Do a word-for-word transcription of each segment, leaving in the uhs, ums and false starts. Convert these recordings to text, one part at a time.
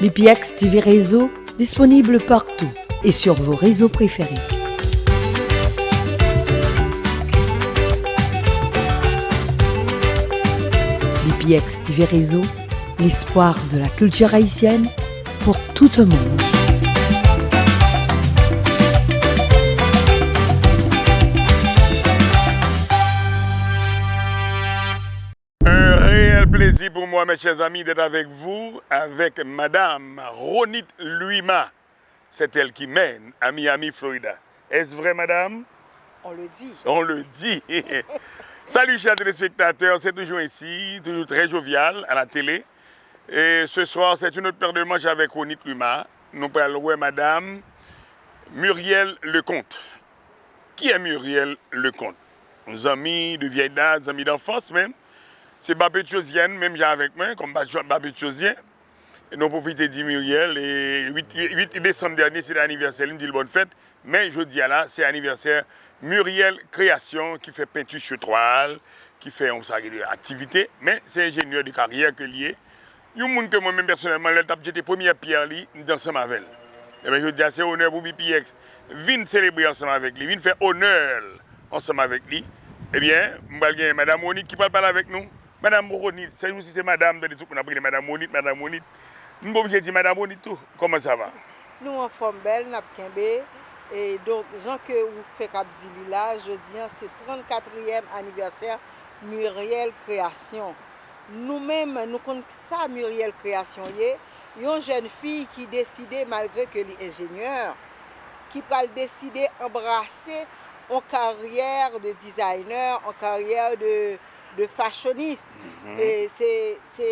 B P X T V Réseau, disponible partout et sur vos réseaux préférés. B P X T V Réseau, l'espoir de la culture haïtienne pour tout un monde. Un réel plaisir pour moi, mes chers amis, d'être avec vous, avec Madame Ronit Luyma. C'est elle qui mène à Miami, Florida. Est-ce vrai, madame? On le dit. On le dit. Salut, chers téléspectateurs, c'est toujours ainsi, toujours très jovial à la télé. Et ce soir, c'est une autre paire de manches avec Ronit Luyma. Nou pral wè madame Muriel Leconte. Ki è Muriel Leconte? Yon zanmi de vyèy dat, zanmi d'anfans menm. Se Bapetyozyèn, menm jan avèk mwen, kòm Bapetyozyèn. E nou pwofite di Muriel, e uit, uit desanm dènye, se te anivèsè li, m di l bòn fèt. Men jodi a la, se anivèsè Muriel Création ki fè penti sou twal, ki fè yon seri de aktivite. Men se enjenyè de karyè ke l ye. Yon moun ke mwen menm pèsonèlman, lè l t ap jete premyè pyè li, m te ansanm avè l. Ebyen, jodi a, se onè pou B P X vin selebre ansanm avèk li, vin fè onè l ansanm avèk li. Ebyen, m pral gen Madam Ronit ki pral pale avèk nou. Madam Ronit, se jousi se madam, m tande tout moun ap rele Madam Ronit, Madam Ronit. M oblije di Madam Ronit tou. Comment ça va? Nou anfòm bèl, n ap kenbe. E donk, jan ke ou fèk ap di li la, jodi a se trannkatriyèm anivèsè Muriel Création. Nou menm, nou konn sa Muriel Création ye, yon jèn fi ki deside, malgre ke li enjenyè, ki pral deside anbrase yon karyè de dizayner, yon karyè de, de fashionist. E se, se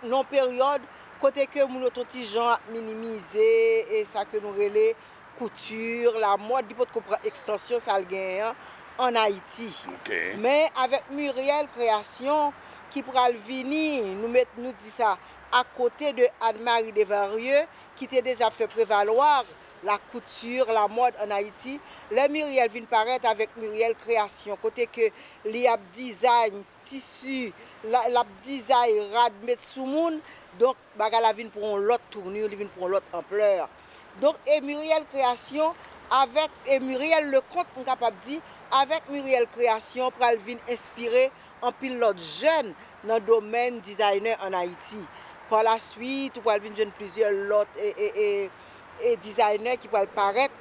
nan yon peryòd kote ke moun yo t on ti jan ap minimize e sa ke nou rele kouti, lamòd, li potko pran ekstansyon sa l genyen an ann Ayiti. Men avèk Muriel Création ki pral vini, nou met, nou di sa, akote de Anne Marie Desvarieux, ki te deja fè prevalwa la couture, la mode en Haïti. Lè Muriel vin parèt avèk Muriel Création, kote ke li ap dizay tisi, l ap dizay rad met sou moun, donk bagay la vin pran yon lòt tournure, li vin pran yon lòt anplè. Donk, e Muriel Création avèk, e Muriel Leconte, m kapab di, avèk Muriel Création pral vin enspire anpil lòt jèn nan domèn dizayner ann Ayiti. Pa la swit, ou pral vin jwenn plizyè lòt, e, e, e, e dizayner ki pral parèt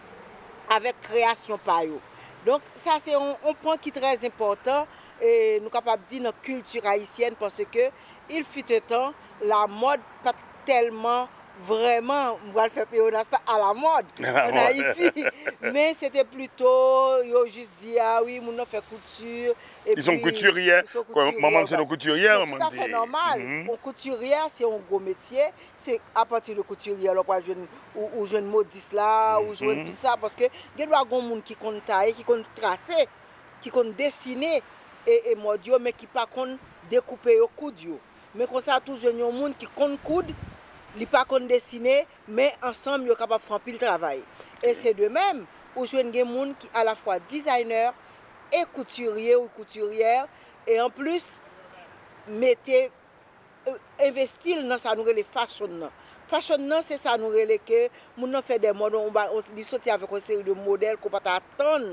avèk kreyasyon pa yo. Donk, sa se yon, yon pwen ki trè enpòtan, e nou kapab di nan kilti ayisyèn, paske il fut un temps, la mode pa t tèlman vrèman, m pral fè pleonasm la, a la mòd ann Ayiti. Men se te plito, yo jis di, a wi, moun nan fè kouti, epi... Ils sont couturiers. Manman m se yon koutirye, manman m di. Tout à fait normal. Yon koutirye, se yon gwo metye. Se apati de koutirye la, ou pral jwenn, ou, ou jwenn modis la, ou jwenn tout sa, paske gen dwa gen yon moun ki konn taye, ki konn trase, ki konn desine, e, e mòd yo, men ki pa konn dekoupe yo, koud yo. Men konsa tou jwenn yon moun ki konn koud, li pa konn desine, men ansanm yo kapab fè anpil travay. E se de menm, ou jwenn gen moun ki alafwa dizayner e koutirye ou koutiryè, e anplis mete, e, envesti l nan sa nou rele fashion nan. Fashion nan, se sa nou rele ke moun nan fè de mòd, on ba-, on, li soti avèk yon seri de modèl ke w pa t atann,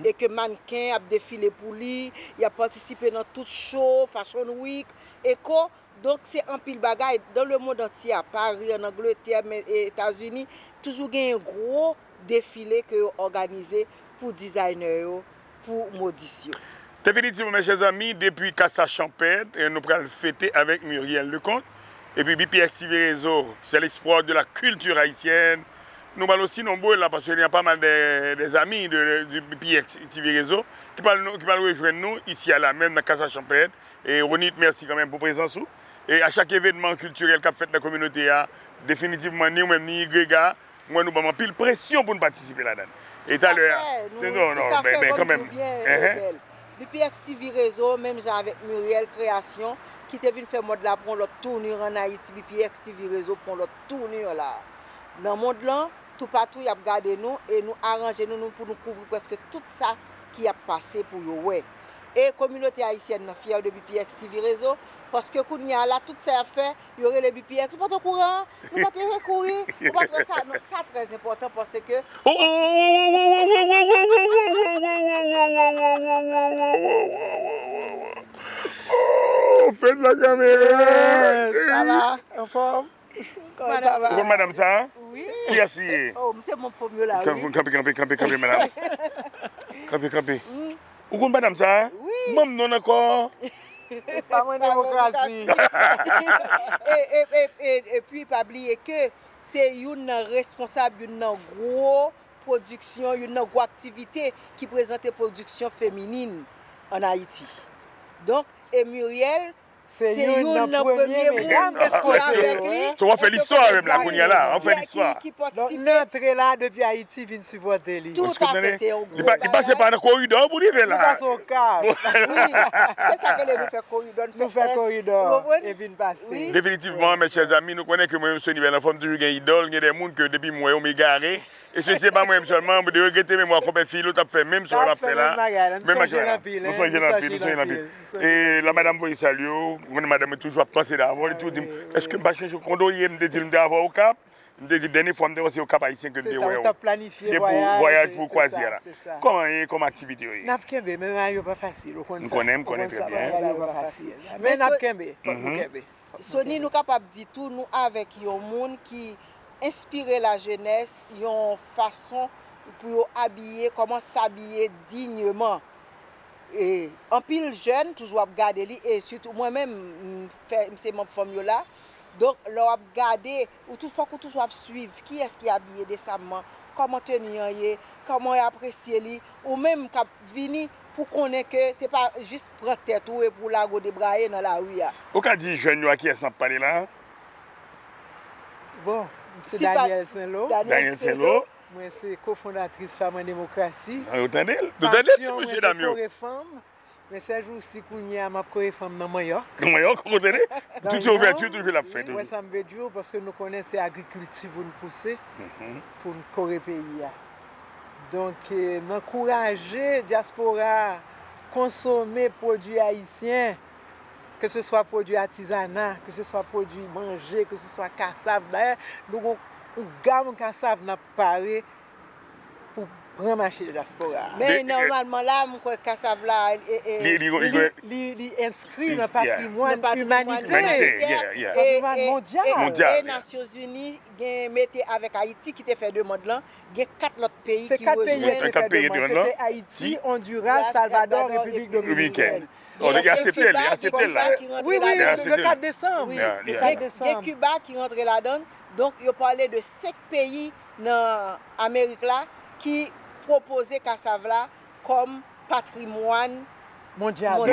e ke mannken ap defile pou li, y ap patisipe nan tout show, Fashion Week, e ko. Donk, se anpil bagay dans le monde entier, a Pari, ann Angletè, men, e Etazini, toujou genyen gwo defile ke yo òganize pou dizayner yo, pou modis yo. Definitivman, mes chers amis, depi Kasa Chanpèt, e nou pral fete avèk Muriel Leconte, epi B P X T V Réseau, c'est l'espoir de la culture haïtienne. Nou pral osi nonbre la, paske il y a pas mal de, des amis de, de, du B P X T V Réseau ki pral nou, ki pral rejwenn nou isi a la menm nan Kasa Chanpèt. E Ronit, mèsi kanmenm pou prezans ou. E a chak evènman kiltirèl k ap fèt nan kominote a, definitivman, ni ou menm, ni Grega, m wè nou ban m anpil presyon pou n patisipe ladan l. E talè a, se non, non, ben, ben, kanmenm. B P X T V Réseau, menm jan avèk Muriel Création, ki te vin fè mòd la pran yon lòt tournure ann Ayiti, B P X T V Réseau pran yon lòt tournure la. Nan mond lan, toupatou, y ap gade nou e nou aranje nou, nou, pou nou kouvri prèske tout sa ki ap pase pou yo wè. E kominote ayisyèn nan fyè de B P X T V Rezo, paske kounye a la, tout sa y ap fè, yo rele B P X. Ou pa t okouran? Nou pa t rekouri? Ou pa t wè sa? Non, sa trè enpòtan paske Oh, fed la kamera. Sa va? Anfòm? Kòman sa va? Ou konn madanm sa? Wi. Kiyès li ye? Oh, m se manm fanm yo la, wi. Kanpe, kanpe, kanpe, kanpe, madanm. Kanpe, kanpe. Ou konn madanm sa? Wi. Ban m non l ankò. Pa mwen demokrasi. E, e, e, e, epi, pa bliye ke se youn nan responsab youn nan gwo pwodiksyon, youn nan gwo aktivite ki prezante pwodiksyon feminin ann Ayiti. Donk, e Muriel, Se youn nan premye moun ki avèk li. So w ap fè listwa menm la kounye a la, w ap fè listwa. Donk nou antre la depi Ayiti vin sipòte li. Toutafè, se yon gwo bagay. Li pase pa nan koridò pou rive la. Li pase Okap. Wi, se sa k rele nou fè koridò, nou fè ès, ou konprann? Wi. Definitivman, mes chers amis, nou konnen ke mwen menm Sony Bèl Anfòm toujou gen idòl, gen de moun ke depi m wè yo m egare. E se se pa mwen menm sèlman, de regrete memwa konpè Filo t ap fè menm sa w ap fè la. Menm bagay la. Nou sonje l anpil, nou sonje l anpil, nou sonje l anpil. E la madanm voye salye w, ou konnen madanm mwen toujou ap panse davè w, li toujou di m, èske m pa chèche kondo ye, m te di l m te avè w Okap, m te di dènye fwa m te wè w se Okap Ayisyen ke m te wè w. Se sa, ou t ap planifye vwayaj pou kwazye a la. Kòman ye, kòman aktivite yo ye? N ap kenbe, men bagay yo pa fasil, ou konn sa. M konnen, m konnen trè byen. Bagay yo pa fasil. Men n ap kenbe, fòk nou kenbe. Sony, nou kapab di tou nou avèk yon moun ki enspire lajenès yon fason pou yo abiye, kòman s'habiller dignement. E anpil jèn toujou ap gade li, e sitou mwen menm, m fè, m se manm fanm yo la. Donk, lè w ap gade, ou tou, fòk ou toujou ap swiv kiyès ki abiye desamman, kòman teni an ye, kòman y apresye li, ou menm k ap vini pou konnen ke se pa jis pran tèt ou epi w lage w debraye nan lari a. Ou ka di jèn yo a kiyès n ap pale la a? Bon, m se Daniel Saint-Lo. Daniel Saint-Lo. Mwen se kofondatris Fanm an Demokrasi. Ou tande l? Ou tande ti mesye dam yo? Pasyon mwen se kore fanm. Men sèjousi kounye a m ap kore fanm nan manyòk. Nan manyòk, ou tande? Tout se ouvèti toujou l ap fèt. Ou wè sa m vle di w, paske nou konnen se agrikilti pou n pouse, pou n kore peyi a. Donk, n ankouraje dyaspora a konsome pwodui ayisyen, keseswa pwodui atizana, keseswa pwodui manje, keseswa kasav. Dayè, nou gen yon gam kasav n ap pare pou pran mache dyaspora a. Men nòmalman la, m kwè kasav la, e, e, li, li, li, li, li enskri nan patrimwàn imanitè. Patrimwàn mondyal. E, e, e Nasyonzini gen mete avèk Ayiti ki te fè demann lan, gen kat lòt peyi ki rejwenn. Se kat peyi ki te fè demann. Se te Ayiti, Ondiras, Salvadò, Repiblik Dominikèn. Bon, li aksepte l, li aksepte l la. Wi, wi, le kat desanm. Wi, le kat desanm. Gen Kiba ki rantre ladan l. Donk, yo pale de senk peyi nan Amerik la ki pwopoze kasav la kòm patrimwàn mondyal,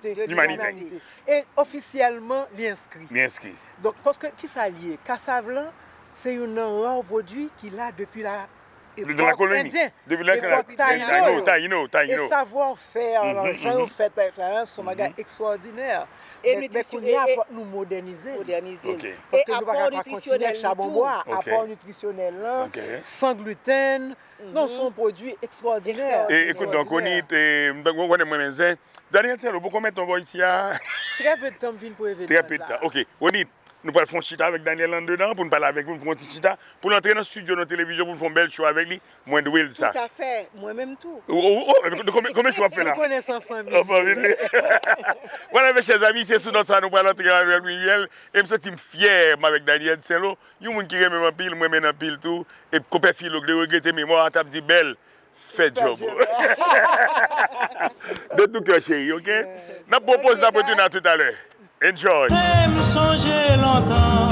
de limanite. E ofisyèlman, li enskri. Li enskri. Donk, paske, kisa l ye? Kasav lan, se youn nan ra pwodui ki la depi la epòk endyen, epòk Tayino yo. E savwa fè, jan yo fè Tayino, se yon bagay ekstwòdinè. Men kounye a, fòk nou modènize l. Paske nou pa ka kontinye ak chabon bwa. Apò nitrisyonèl lan, san glitèn. Non, se yon pwodui ekstwòdinè. E, ekout, donk, Ronit, m tankou w konnen mwen renmen zen. Daniel Saint-Lo, pou konbyen tan w bò isi a? Trè pe d tan m vin pou evenman sa. Trè pe d tan. Ok. Ronit, nou pral fè yon chita avèk Daniel anndedan pou n pale avèk li, pou n fè yon ti chita, pou l antre nan estidyo nan televizyon, pou n fè yon bèl show avèk li. Mwen dwe l sa. Toutafè, mwen menm tou. O, o, o, konbyen, konbyen show w ap fè la? Nou konnen se an fanmi. An fanmi li ye. Vwala, mes chers amis, se sou nòt sa a nou pral antre avèk Muriel. E m santi m fyè, m avèk Daniel Saint-Lo, yon moun ki renmen m anpil, m renmen l anpil tou. E konpè Filo, de regrete memwa a, t ap di bèl. Fè djòb ou. De tou kè, cheri, oke? N ap pran yon poz, n ap retounen a toutalè. Enjoy.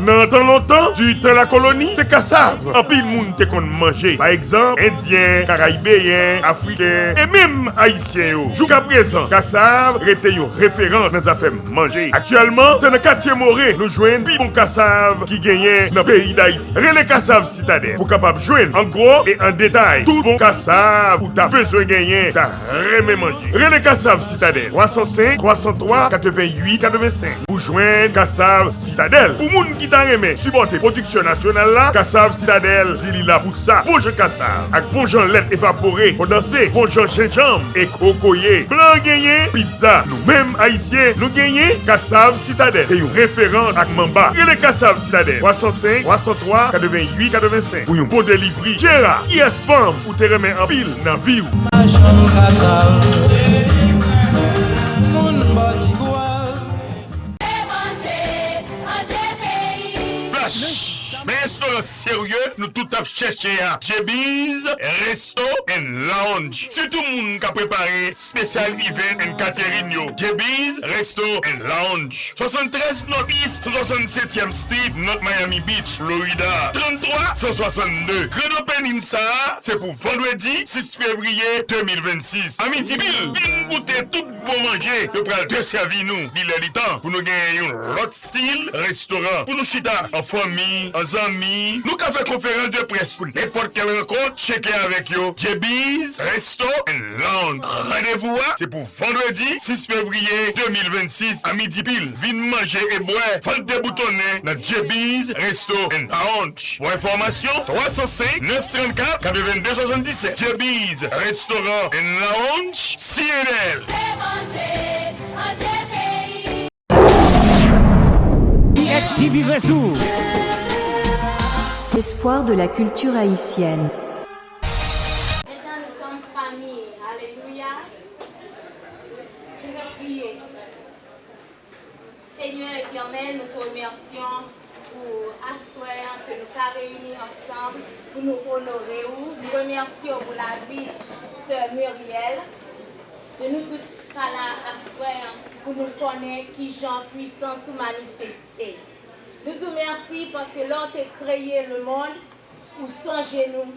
Nan tan lontan, di tan lakoloni, te kasav anpil moun te konn manje. Pa egzanp, Endyen, Karayibeyen, Afriken, e menm Ayisyen yo. Jouskaprezan, kasav rete yon referans nan zafè manje. Aktyèlman, se nan katye More nou jwenn pi bon kasav ki genyen nan peyi Dayiti. Rele Kasav Sitadèl pou w kapab jwenn an gwo e an detay tout bon kasav ou ta bezwen genyen, ta renmen manje. Rele Kasav Sitadèl, twa san senk, twa san twa, katrevenn uit, katrevenn senk. Ou jwenn Kasav Sitadèl. Pou moun ki ta renmen sipòte pwodiksyon nasyonal la, Kasav Sitadèl di li la pou sa. Bonjan kasav ak bonjan lèt evapore kondanse, bonjan jenjanm e kokoye. Blan genyen pizza. Nou menm Ayisyen, nou genyen Kasav Sitadèl. Se yon referans ak manba. Rele Kasav Sitadèl, twa san senk, twa san twa, katrevenn uit, katrevenn senk. Pou yon bon delivri. Jera, kiyès fanm ou te renmen anpil nan vi w? Machann kasav, moun bò ti bwa. Flash! Men restoran serye nou tout ap chèche a, J B's Resto and Lounge. Sitou moun k ap prepare special event and catering yo. J B's Resto and Lounge. Swasanntrèz North East, sou swasannsetyèm Street, North Miami Beach, Florida. Tranntwa san swasannde. Grand opening sa a, se pou vandredi sis fevriye de mil vennsis. A midi pil, vin goute tout bon manje yo pral desèvi nou. Li lè li tan pou nou genyen yon lòt stil restoran. Pou nou chita an fanmi, an zanmi. Nou ka fè konferans de près pou nenpòt kèl rankont. Tcheke avèk yo. J B's Resto and Lounge. Randevou a se pou vandredi sis fevriye de mil vennsis a midi pil. Vin manje e bwè, vant deboutonnen nan J B's Resto and Lounge. Pou enfòmasyon, twa san senk, nèf trannkat, katrevenndde swasanndisèt. J B's Restaurant and Lounge, Seattle. T X T V Rezo. Espoir de la culture haïtienne. Maintenant, nous sommes famille. Alléluia. Je vais prier. Senyè Etènèl, nou te remèsye w pou aswè an ke nou ka reyini ansanm pou nou onore w. Nou remèsye w pou lavi sè Muriel, ke nou tout ka la aswè an pou nou konnen kijan pwisans ou manifeste. Nou di w mèsi paske lè w te kreye lemonn, ou sonje nou.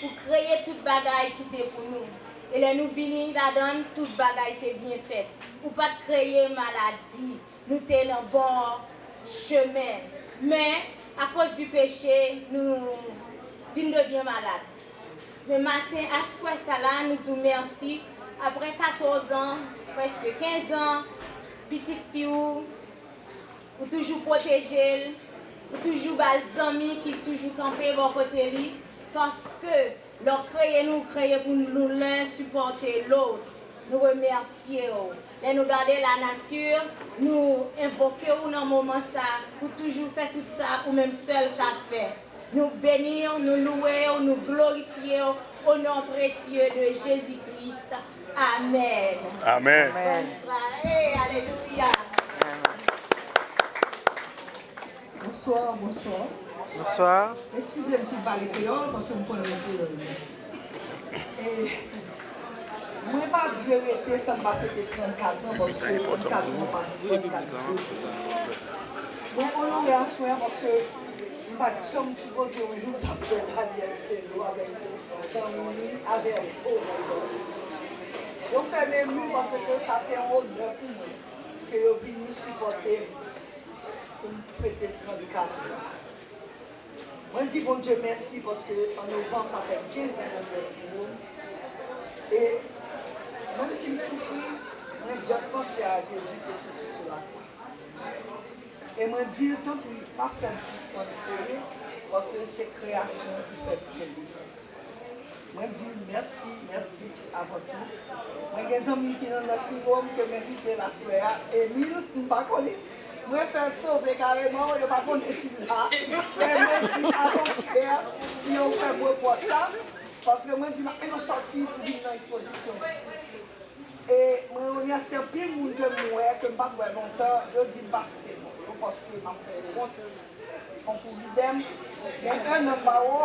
Ou kreye tout bagay ki te pou nou. E lè nou vini ladan l, tout bagay te byen fèt. Ou pa t kreye maladi. Nou te nan bon chemen. Men, akoz di peche, nou vin devyen malad. Men maten, aswè sa la, nou di w mèsi. Apre katòz an, prèske kenz an, pitit fi w, ou toujou pwoteje l, ou toujou ba l zanmi ki toujou kanpe bò kote li, paske lè w kreye nou, ou kreye pou nou len sipòte lòt. Nou remèsye w. Lè nou gade lanati, nou envoke w nan moman sa, ou toujou fè tout sa ou menm sèl ka fè. Nou beni w, nou louwe w, nou glorifye w, au nom précieux de Jésus-Christ. Amen. Amen. Amen. Bonne soirée. Alléluia. Bonsoir, bonsoir. Bonsoir. Eskize m si m pale kreyòl, paske m konnen se lang mwen. E mwen pa dwe rete san m pa fete trannkat an, paske trannkat an pa trannkat jou. Mwen onore aswè a paske m pa t janm sipoze yon jou m t ap wè Daniel Celo avèk zanmi li, avèk, oh my God. Yo fè m emu paske sa se yon onè pou mwen ke yo vini sipòte m pou m fete trannkat an. Mwen di Bondye mèsi paske an novanm sa fè kenz an anivèsè nou. E menm si m soufri, mwen just panse a Jezi ki te soufri sou lakwa. E mwen di l, tanpri, pa fè m sispann preye, paske se kreyasyon ki fè m kenbe. Mwen di mèsi, mèsi avan tou. Mwen gen zanmi m ki nan nursing home ke m envite l aswè a, Emil, m pa konnen. Mwen fè l sove kareman, yo pa konnen si l la. Men mwen di, I don't care si yo fèmen pòt la, paske mwen di m ap mennen w sòti pou vin nan ekspozisyon. E mwen remèsye anpil moun ke m wè, ke m pa t wè lontan, yo di m pa site non yo, paske m ap fè kont, fon kou lidè m, men enn an m pa wè w.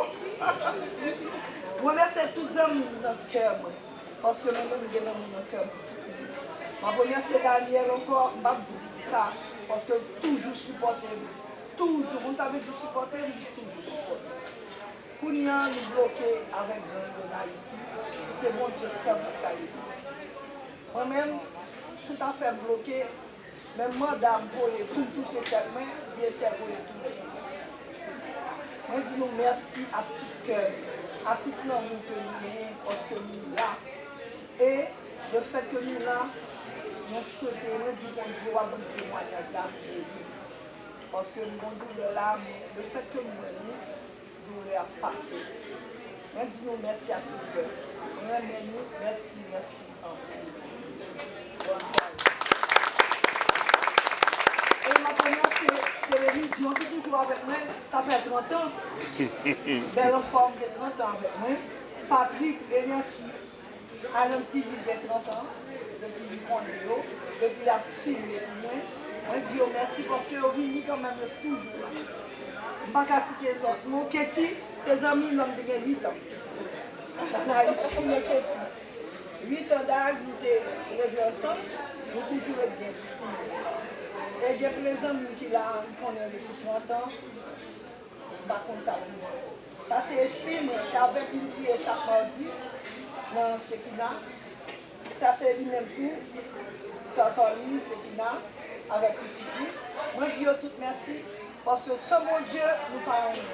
Mwen remèsye tout zanmi m nan kè mwen, paske mwen menm m gen lanmou nan kè m pou tout moun. M ap remèsye Daniel ankò, m p ap di poukisa, paske l toujou sipòte m, toujou, moun sa vle di sipòte m, li toujou sipòte m. Kounye a, nou bloke avèk gang yo an Ayiti. Se Bondye sèl k ap ka ede. Mwen menm, tout afè m bloke, menm manda m voye pou m touche chèk mwen, Dye sèl voye l tounen pou mwen. Mwen di nou mèsi ak tout kè m, ak tout lanmou ke nou genyen, paske nou la. E lefètke nou la, Mwen swete, mwen di Bondye w ap ban m temwayaj la, m beni. Paske m gon doulè la, men lefètke m wè nou, doulè a pase. Mwen di nou mèsi ak tout kè. Mwen renmen nou. Mèsi, mèsi anpil. Bonswa. E m ap remèsye televizyon ki toujou avèk mwen. Sa fè trant an. Bèl Anfòm gen trant an avèk mwen. Patrick Energy, Island T V gen trant an depi m konnen yo, depi y ap filme pou mwen. Mwen di yo mèsi paske yo vini kanmenm, yo toujou la. M pa ka site lòt non. Katie, se zanmi m nan, m te gen uit an. Ann Ayiti, men Katie. Uit an dayè, nou te leve ansanm, nou toujou ret gen jis kounye a. E gen plen zanmi m ki la, m konnen yo depi trant an. M pa konn sa pou m di. Sa se H P mwen, se avèk li m priye chak madi nan Shekina. Sa se li menm tou, sè Carline, Shekina, avèk pitit li. Mwen di yo tout mèsi, paske san Bondye, nou pa anyen.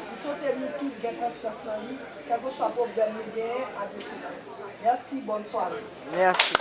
M swete nou tout gen konfyans nan li, kèlkeswa pwoblèm nou genyen, adrese nan li. Mèsi, bòn sware. Mèsi.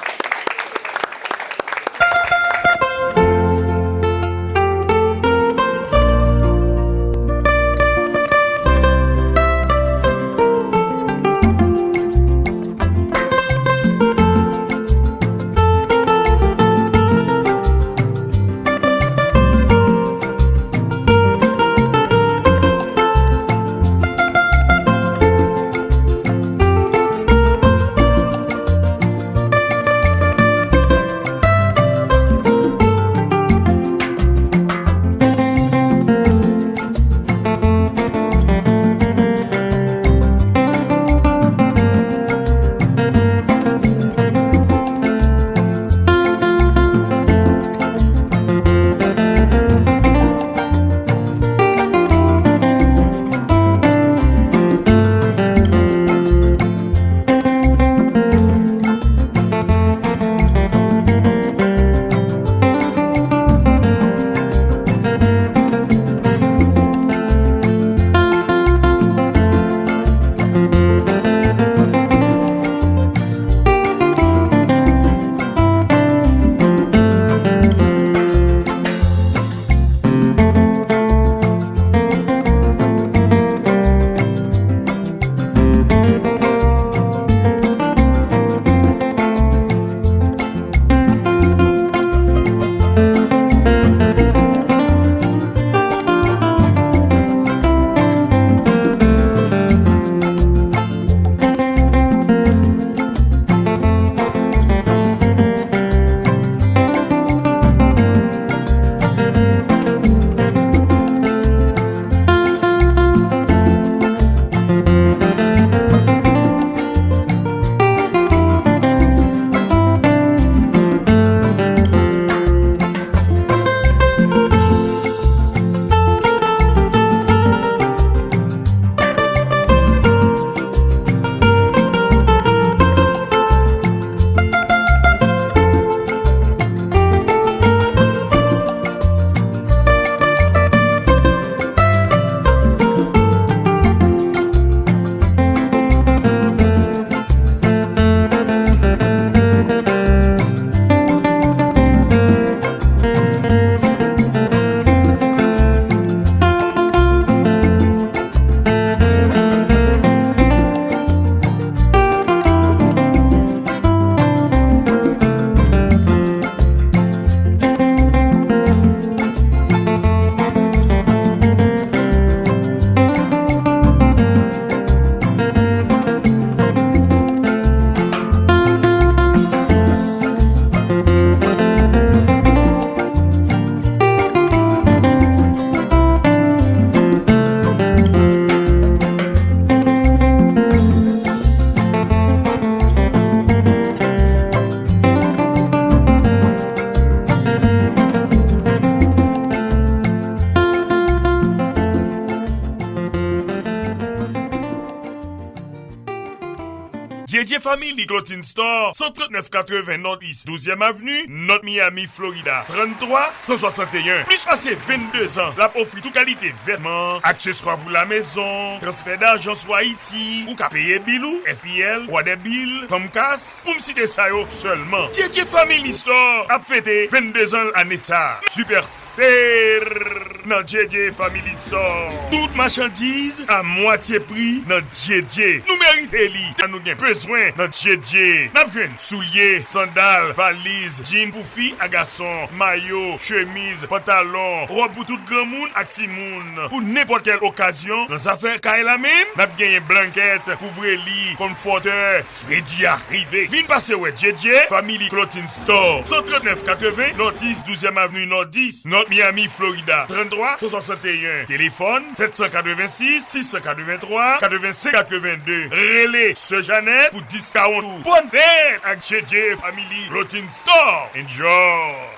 J J Family Clothing Store, san trannèf katreven North East douzyèm Avni, North Miami, Florida, tranntwa san swasanteyen. Plis pase venndezan, l ap ofri tout kalite vètman, akseswa pou lamezon, transfè dajan sou Ayiti, ou ka peye bil ou, F I L, Water Bill, Comcast, pou m site sa yo sèlman. J J Family Store ap fete venndezan l ane sa a. Super Sale nan J J Family Store. Tout machandiz a mwatye pri nan J J. Nou merite li. Sa nou gen bezwen nan J J. N ap jwenn soulye, sandal, valiz, djin pou fi ak gason, mayo, chemiz, pantalon, wòb pou tout granmoun ak timoun. Pou nenpòt kèl okazyon, nan zafè kay la menm, n ap genyen blankèt, kouvreli, konfòtè, fredi a rive. Vin pase wè J J Family Clothing Store, san trannèf katreven North East douzyèm Avni North East, North Miami, Florida, tranntwa san swasanteyen. Telefòn, sèt san katrevensis, sis san katrevenntwa, katrevensenk katrevenndde. Rele Sè Janèt pou diskawon ou. Bòn fèt ak J J Family Clothing Store. Enjoy!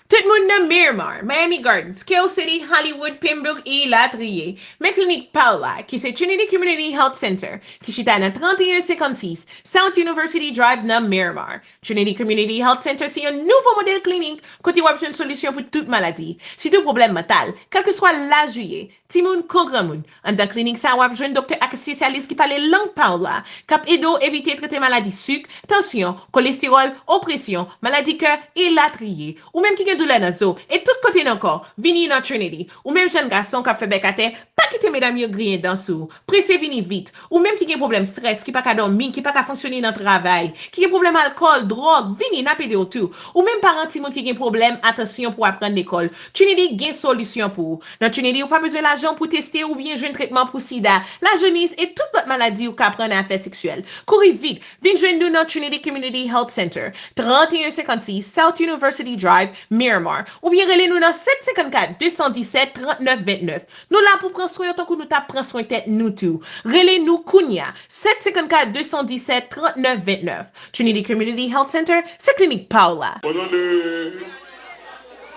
Tout moun nan Miramar, Miami Gardens, Kansas City, Hollywood, Pembroke e latriye, men klinik pa w la, ki se Trinity Community Health Center, ki chita nan trannteyen senkannsis South University Drive nan Miramar. Trinity Community Health Center se yon nouvo modèl klinik kote w ap jwenn solisyon pou tout maladi, sitou pwoblèm mantal, kèlkeswa laj ou ye, timoun kon granmoun. Anndan klinik sa a, w ap jwenn doktè ak espesyalis ki pale lang pa w la, k ap ede w evite trete maladi sik, tansyon, kolestewòl, opresyon, maladi kè, e latriye. Ou menm ki gen doulè nan zo e tout kote nan kò, vini nan Trinity. Ou menm jèn gason k ap fè bèk atè, pa kite medam yo griyen dan sou ou. Prese vini vit. Ou menm ki gen pwoblèm estrès, ki pa ka dòmi, ki pa ka fonksyone nan travay, ki gen pwoblèm alkòl, dwòg, vini, n ap ede w tou. Ou menm paran timoun ki gen pwoblèm atansyon pou aprann lekòl, Trinity gen solisyon pou ou. Nan Trinity, ou pa bezwen lajan pou teste oubyen jwenn tretman pou sida, lajoniz e tout lòt maladi ou ka pran nan afè seksyèl. Kouri vit, vin jwenn nou nan Trinity Community Health Center, trannteyen senkannsis South University Drive, Miramar, oubyen rele nou nan sèt senkannkat de san disèt trannèf vennèf. Nou la pou pran swen w tankou nou t ap pran swen tèt nou tou. Rele nou kounye a, sèt senkannkat de san disèt trannèf vennèf. Trinity Community Health Center, se klinik pa w la. Au nom de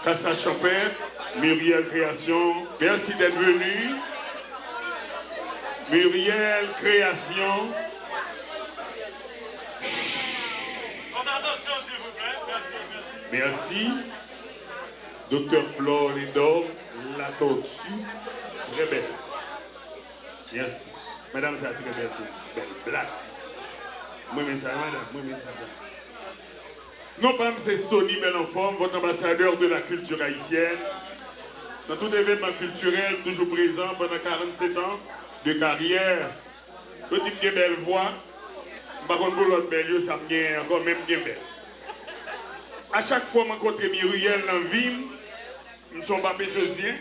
Casa Champêtre, Muriel Création, merci d'être venu. Muriel Création. Merci. Doktè Flore Lindor, Latortue, trè bèl. Yes. Madanm sa trè bèl tou. Bèl blak. Mwen renmen sa, madanm. Mwen renmen di sa. Non pa m se Sony Bèl Anfòm, votre ambassadeur de la culture haïtienne. Dans tout événement culturel, toujours présent pendant quarante-sept ans de carrière. Yo di m gen bèl vwa. M pa konn pou lòt bèl yo, sa m genyen ankò, men m gen bèl. A chak fwa m rankontre Muriel nan vi m, m se yon pape Jozyen.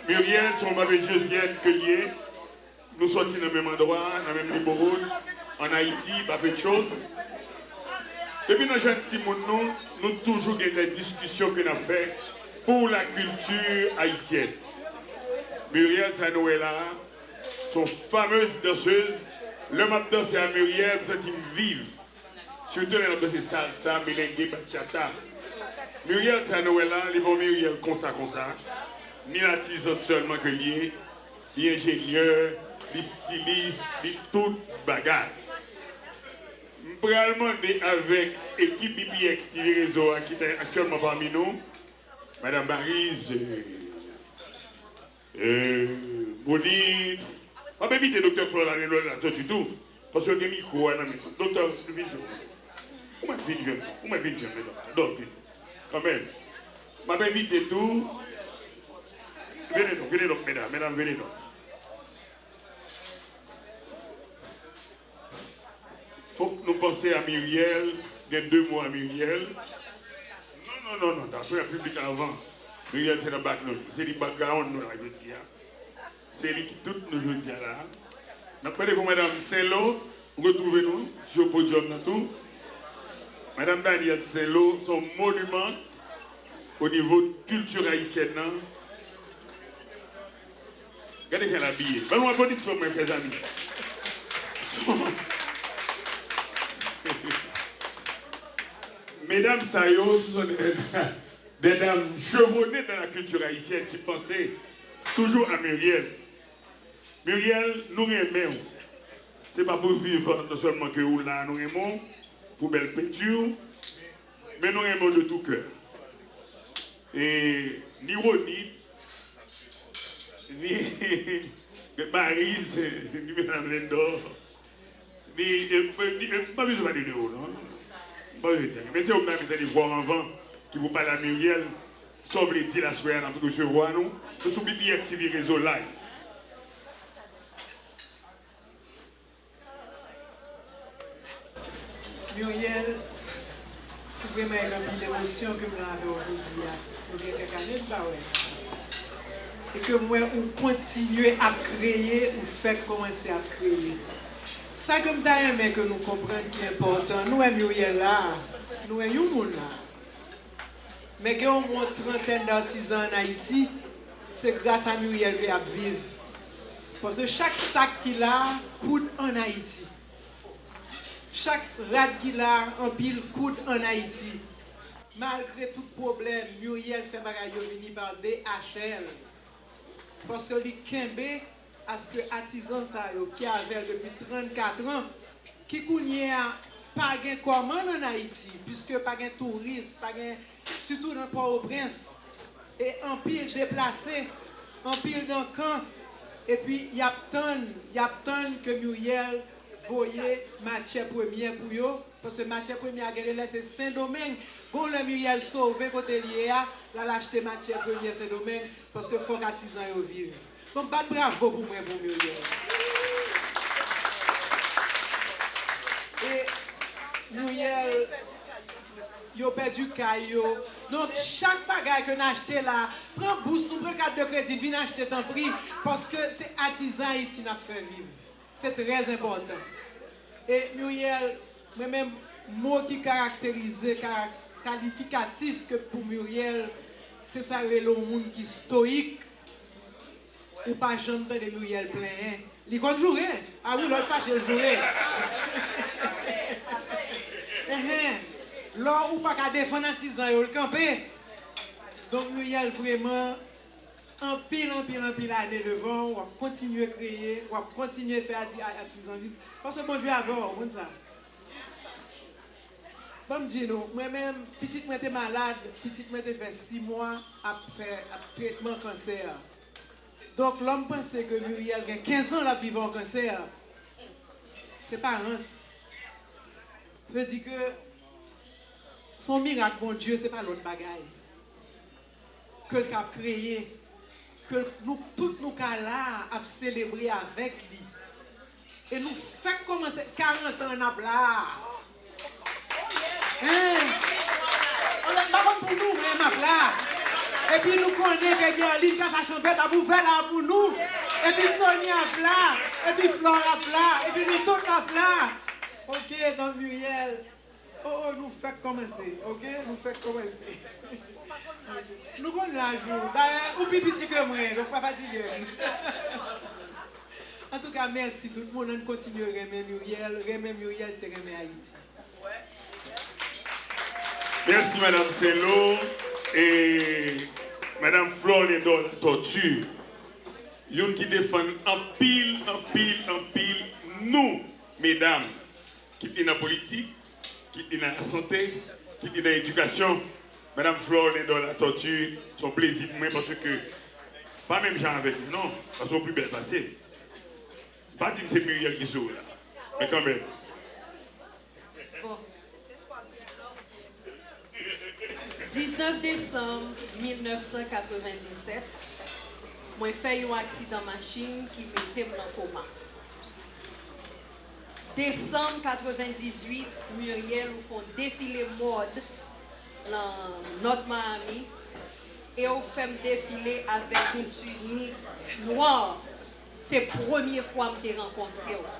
Muriel se yon pape Jozyèn ke l ye. Nou sòti nan menm andwa, nan menm libo wood, ann Ayiti, pape Chose. Depi nan jèn timoun nou, nou toujou gen de diskisyon ke n ap fè pour la culture haïtienne. Muriel, sa nou wè la a, se yon fameuse danseuse. Lè m ap danse a Muriel, m santi m viv. Sitou lè n ap danse salsa, merengue, bachata. Muriel sa nou wè la, li pa yon Muriel konsa konsa. Ni latizant sèlman ke l ye, li enjenyè, li stilis, li tout bagay. M pral mande avèk ekip B P X T V Rezo a ki te aktyèlman pami nou, Madanm Bariz, euh, Bonit. M ap envite Doktè Florlane Lwèl la soti tou. Paske yo gen mikwo a nan men yo. Doktè, vin jwenn mwen. Ou mèt vin jwenn mwen. Ou mèt vin jwenn mwen, doktè. Donk, vin. Kanmenm. M ap envite tou. Vini donk, vini donk, medam. Medam, vini donk. Fòk nou panse a Muriel, gen de mo a Muriel. Non, non, non, non, ta fè piblik avan. Muriel se nan bak nou, se li background nou la jodi a. Se li ki tout nou jodi a la. N ap mande pou madanm Senlo retwouve nou sou podyòm nan tou. Madanm Danielle Senlo se yon moniman o nivo kilti ayisyèn nan. Gade jan l abiye. Ban nou aplodisman mwen, chèzanmi. Medam sa yo, ce sont des, des dames chevronnées dans la culture haïtienne qui pensaient toujours à Muriel. Muriel, nou renmen w. Se pa pou viv non sèlman ke ou la, nou renmen w, pou bèl penti w, men nou renmen w de tout cœur. E ni Ronit, ni Mariz, ni Medam Lendor, ni, e, e, ni, e, m pa bezwen pale de ou, non. M pa bezwen di anyen. Men se ou m ta vin tande vwa w anvan, ki pou pale a Muriel. Sa w vle di l aswè a, n ap resevwa nou. Nou sou B P X T V Rezo Live. Muriel, se vrèman avèk anpil emosyon ke m la avè w jodi a. Nou gen kèk ane n pa wè. E ke m wè ou kontinye ap kreye, ou fèk kòmanse ap kreye. Sa ke m ta renmen ke nou konprann ki enpòtan, nou wè Muriel la, nou wè yon moun la. Men gen omwen yon trantèn d'artisan ann Ayiti, se gras a Muriel ke y ap viv. Paske chak sak ki la a koud ann Ayiti. Chak rad ki la a, anpil koud ann Ayiti. Malgre tout pwoblèm, Muriel fè bagay yo vini pa D H L. Paske li kenbe aske atizan sa yo ki avè l depi trannkat an, ki kounye a pa gen kòmann ann Ayiti, piske pa gen touris, pa gen, sitou nan Pòtoprens, e anpil deplase, anpil nan kan, epi y ap tann, y ap tann ke Muriel voye matyè premyè pou yo, paske matyè premyè a gen de lè se Sendomeng. Gon lè Muriel sove kote l ye a, l al achte matyè premyè Sendomeng, paske fòk atizan yo viv. Donk, bat bravo pou mwen pou Muriel. E Muriel, yo pèdi kay yo. Donk, chak bagay ke n achte la, pran bous nou, pran kat de kredi, vin achte tanpri, paske se atizan Ayiti n ap fè viv. Se trè enpòtan. E Muriel, mwen menm, mo ki karakterize, kara-, kalifikatif ke pou Muriel, se sa yo rele yon moun ki stoyik. Ou pa janm tande Muriel plenyen. Li konn joure. A wi, lè l fache, l joure. Enhen. Lè ou pa ka defann atizan yo, l kanpe. Donk, Muriel, vrèman, anpil, anpil, anpil ane devan w, w ap kontinye kreye, w ap kontinye fè ati-, a-, atizanlis, paske Bondye avè w, ou konn sa. Ban m di nou, mwen menm, pitit mwen te malad, pitit mwen te fè sis mwa ap fè, ap tretman kansè. Donk, lè m panse ke Muriel gen kenz an l ap viv yon kansè, se pa rans. Vle di ke se yon mirak Bondye, se pa lòt bagay. Ke l ka kreye, ke nou tout nou ka la a ap selebre avèk li. E nou fèk kòmanse karant an n ap la a. Hein? Anlè, m pa konn pou nou, men m ap la. Epi nou konnen ke Guerline Kasa Chanpèt ap ouvè la pou nou. Epi Sonia ap la. Epi Flore ap la. Epi nou tout ap la. Ok, donk Muriel. Oh, oh, nou fèk kòmanse, ok? Nou fèk kòmanse. Nou konn laj ou. Dayè, ou pi piti ke mwen, donk pa fatige m. Antouka, mèsi tout moun. Ann kontinye renmen Muriel. Renmen Muriel, se renmen Ayiti. Mèsi, Madanm Saint-Lô. E Madanm Flore Lindor Latortue, youn ki defann anpil, anpil, anpil nou, medam. Kit li nan politik, kit li nan lasante, kit li nan edikasyon, Madanm Flore Lindor Latortue, se yon plezi pou mwen paske, pa menm jan avèk mwen non, paske w pi bèl pase m. Pa di m se Muriel ki sou ou la, men kanmenm. Bon. Diznèf desanm mil nèf san katrevenndisèt, mwen fè yon aksidan machin ki mete m nan koma. Desanm katrevenndizwit, Muriel, ou fè yon defile mòd nan North Miami e ou fè m defile avèk yon tini nwa. Se premye fwa m te rankontre w.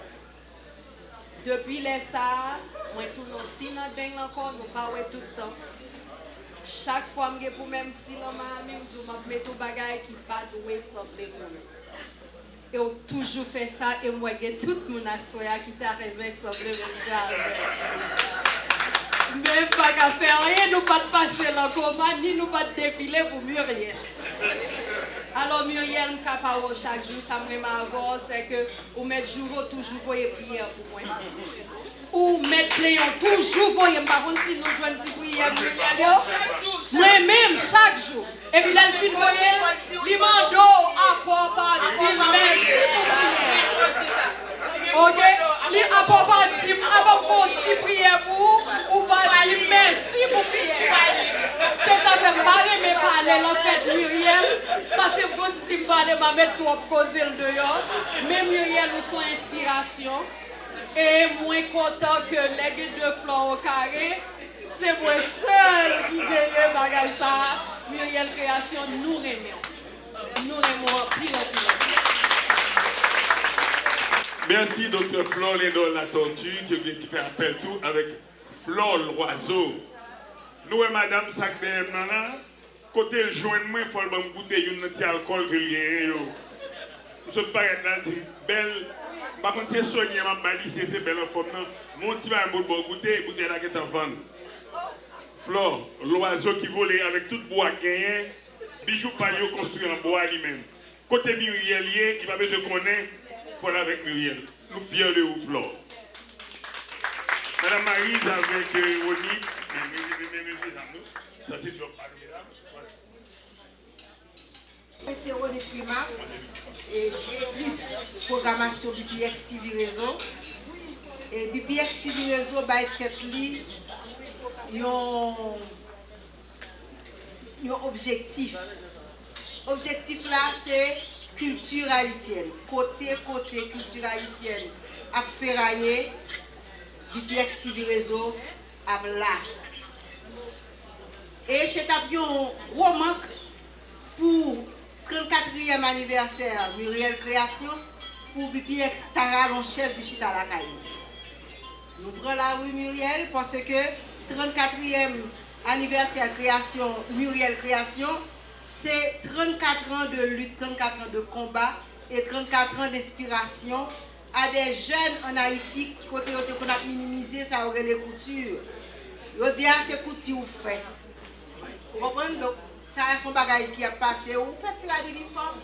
Depi lè sa a, mwen tounen yon ti nandeng ankò, nou pa wè tout tan. Chak fwa m gen pwoblèm si nan Miami, m di w m ap mete yon bagay ki pa dwe sanble pou ou. E w toujou fè sa, e m wè gen tout moun aswè a ki ta renmen sanble menm jan avè w. Men m pa ka fè anyen, nou pa t pase nan koma, ni nou pa t defile pou Muriel. Alò, Muriel, m ka pale w chak jou, sa m renmen avè w, se ke ou mèt jouro toujou voye priyè pou mwen. Ou mèt plenyen w toujou voye, m pa konn si nou jwenn ti priyè Muriel yo. Mwen menm, chak jou. Epi lè l fin voye l, li mande w apò pa di m mèsi pou priyè. Oke? Li apò pa di m, apò m fè yon ti priyè pou ou, ou pa di m mèsi pou priyè. Se sa fè m pa renmen pale l anfèt Muriel, paske m konn si m pale m a met twòp koze l deyò. Men Muriel, ou se yon enspirasyon. E mwen kontan ke lè gen de Flore Carré, se mwen sèl ki genyen bagay sa a. Muriel Création, nou renmen w. Nou renmen w anpil, anpil, anpil. Mèsi, Doktè Flore Lindor Latortue, ki, ki fè apèl tou avèk Flore Loiseau. Nou wè madanm sa k dèyè m nan la? Kote l jwenn mwen, fò l ban m goute youn nan ti alkòl ke l genyen yo. M sot parèt la, l di m bèl. M pa konn si se Sonia m ap bay li, si se bèl anfòm nan. Men yon ti bagay m pot ba w goute, boutèy la gentan vann. Flore, lwazo ki vole avèk tout bwa k genyen, bijou pa l yo konstwi an bwa li menm. Kote Muriel ye, li pa bezwen konnen, fò l avèk Muriel. Nou fyè de ou, Flore. Madanm Marise avèk Rony, men, men, men, men, men, men, men, sa se djòb pa nou, medam. Mwen se Rony Prima, e direktris pwogramasyon B P X T V Rezo. E B P X T V Rezo bay tèt li yon yon objektif. Objektif la se kilti ayisyèn. Kote kote kilti ayisyèn ap feraye, B P X T V Rezo ap la. E se t ap yon gwo mank pou trannkatriyèm anivèsè Muriel Création pou B P X ta rale yon chèz li chita lakay li. Nou pran lari Muriel paske trannkatriyèm anivèsè kreyasyon Muriel Création se trannkat an de lit, trannkat an de konba e trannkat an d enspirasyon a de jèn ann Ayiti kote yo te konn ap minimize sa yo rele kouti. Yo di a se kouti ou fè. Ou konprann? Donk, sa a se yon bagay ki ap pase. Ou fè tirad inifòm.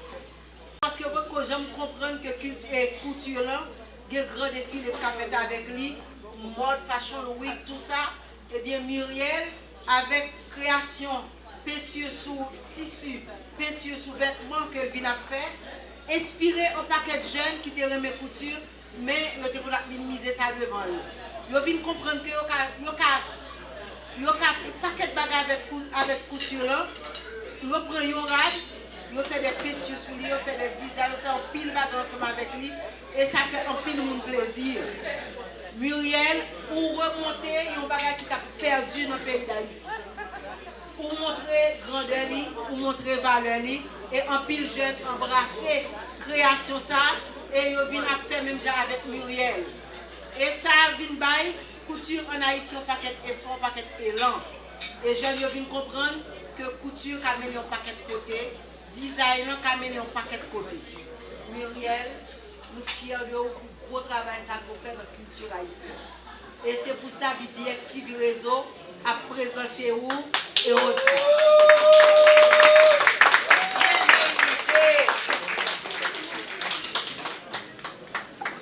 Paske yo potko janm konprann ke kilti, e, kouti lan gen gran defile ki ka fèt avèk li, mòd, fashion week, tou sa. Ebyen, Muriel, avèk kreyasyon penti sou tisi, penti sou vètman ke l vin ap fè, enspire yon pakèt jèn ki te renmen kouti, men yo te konn ap minimize sa devan yo. Yo vin konprann ke yo ka, yo ka, yo ka fè pakèt bagay avèk kou, avèk kouti lan. Yo pran yon rad, yo fè de penti sou li, yo fè de dizay, yo fè anpil bagay ansanm avèk li, e sa fè anpil moun plezi. Muriel, ou remonte yon bagay ki t ap pèdi nan peyi Dayiti. Ou montre grandè li, ou montre valè li, e anpil jèn anbrase kreyasyon sa, e yo vin ap fè menm jan avèk Muriel. E sa vin bay kouti ann Ayiti yon pakèt espwa, yon pakèt elan. E jèn yo vin konprann ke kouti ka mennen yon pakèt kote, dizay lan ka mennen yon pakèt kote. Muriel, nou fyè de ou pou gwo travay sa ke w fè nan kilti ayisyèn. E se pou sa B P X T V Rezo ap prezante ou e Rodrigue. Byen merite.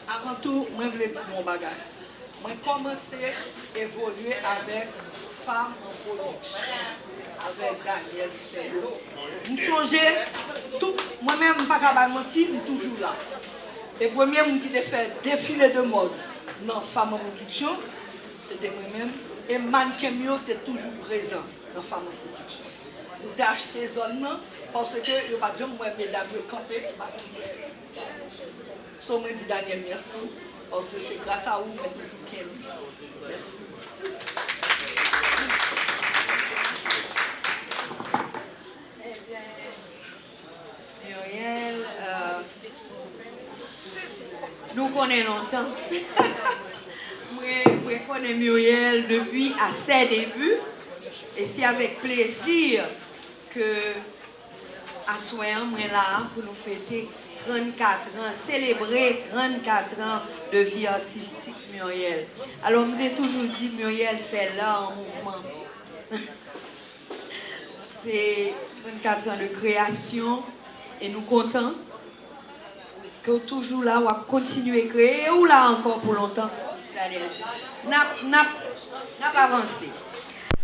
Avan tou, mwen vle di nou yon bagay. Mwen kòmanse evolye avèk Fam an Pwodiksyon, avèk Daniel Sèlo. M sonje, tout, mwen menm, m pa ka bay manti, m toujou la. E premye moun ki te fè defile de mòd nan Fam an Pwodiksyon, se te mwen menm. E mannken m yo te toujou prezan nan Fam an Pwodiksyon. Nou te achte zòn nan, paske yo pa t janm wè medam yo kanpe, yo pa t janm wè. So, mwen di Daniel mèsi, paske se gras a ou mwen toujou kenbe. Mèsi. Ebyen, Muriel, euh, nou konnen lontan. Mwen, mwen konnen Muriel depi à ses débuts, et c'est avec plaisir que aswè an, mwen la a pou nou fete trannkat an, selebre trannkat an de vi atistik Muriel. Alò, m te toujou di Muriel fè la an mouvman. Se trannkat an de kreyasyon, E nou kontan ke w toujou la, w ap kontinye kreye, e ou la ankò pou lontan. N ap, n ap, n ap avanse.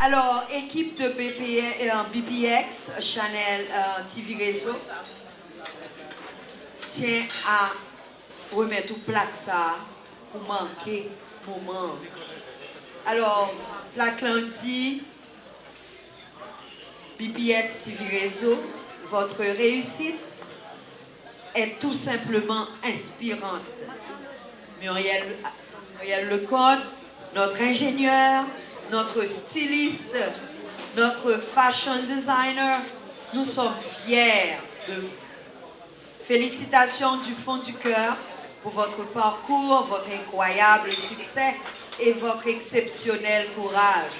Alò, ekip de B P, euh, B P X, Chanel, euh, T V Réseau, tient à remèt ou plak sa a pou make moman an. Alò, plak lan di, B P X T V Réseau, votre réussite est tout simplement inspirante. Muriel, Muriel Leconte, notre ingénieur, notre styliste, notre fashion designer, nous sommes fiers de vous. Félicitations du fond du cœur pour votre parcours, votre incroyable succès et votre exceptionnel courage.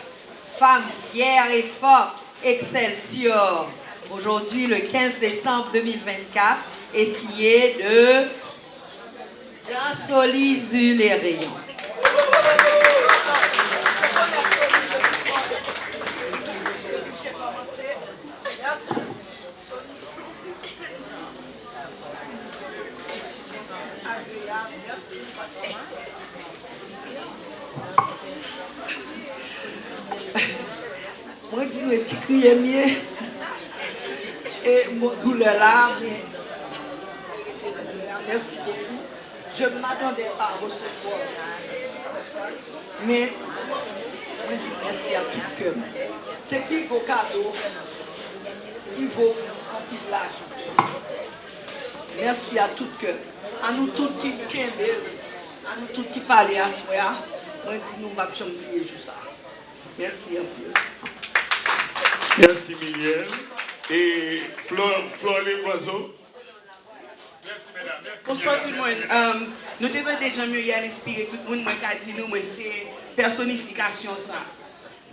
Femme fière et forte, Excelsior. Aujourd'hui, le quinze décembre deux mille vingt-quatre, est signé de Jean Soli Zulérion. Mwen di nou e ti kriye m ye. E m gon doulè la, men mwen rete doulè a. Mèsi bokou. Je ne m'attendais pas à recevoir. Men mwen di mèsi a tout kè m. Se pi gwo kado ki vo anpil lajan. Mèsi a tout kè. A nou tout ki kenbe l, a nou tout ki pale aswè a, mwen di nou m p ap janm bliye jou sa a. Mèsi anpil. Mèsi, Miguel. E Flore, Flore Loiseau. Mèsi, medam. Mèsi, Bonswa tout moun. Um, nou te tande jan Muriel enspire tout moun. Mwen ka di nou, mwen se pèsonifikasyon sa.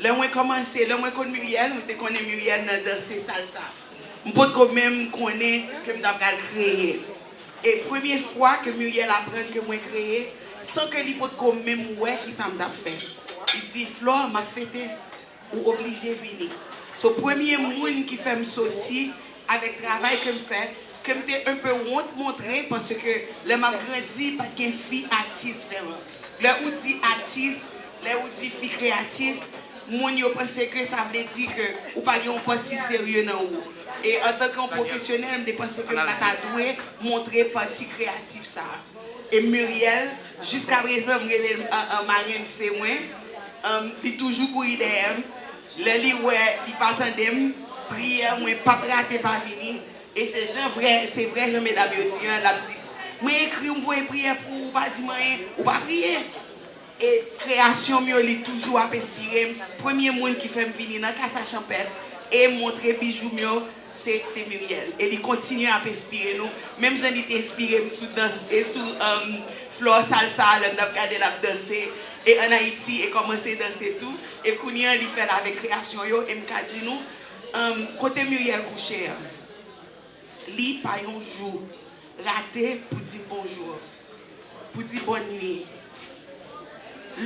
Lè mwen kòmanse, lè mwen konn Muriel, mwen te konnen Muriel nan danse salsa. M potko menm konnen ke m ta pral kreye. E premye fwa ke Muriel aprann ke mwen kreye, san ke li potko menm wè kisa m t ap fè, li di, Flore, m ap fete, ou oblije vini. So, premye moun ki fè m soti avèk travay ke m fè, ke m te enpe wont montre, paske lè m ap grandi, pa t gen fi atis vrèman. Lè ou di atis, lè ou di fi kreyatif, moun yo panse ke sa vle di ke ou pa gen yon pati serye nan ou. E antanke yon pwofesyonèl, m te panse ke m pa ta dwe montre pati kreyatif sa a. E Muriel, jiskaprezan, m rele l, an, an, marenn fe mwen. An, li toujou kouri dèyè m. Lè li wè li pa tande m, priyè mwen p ap rate pa vini. E se jan vrè, se vrè jan medam yo di an, l ap di, mwen ekri w, m voye priyè pou ou, ou pa di m anyen, ou pa priye. E kreyasyon m yo, li toujou ap enspire m. Premye moun ki fè m vini nan Casa Champêtre e montre bijou m yo, se te Muriel. E li kontinye ap enspire nou. Menm jan li te enspire m sou dans e sou, um, flò salsa a, lè m t ap gade l ap danse. E ann Ayiti, e kòmanse danse tou. E kounye a, li fè l avèk kreyasyon yo. E m ka di nou, um, kote Muriel kouche a, li pa yon jou rate pou di bonjou, pou di bòn nwi.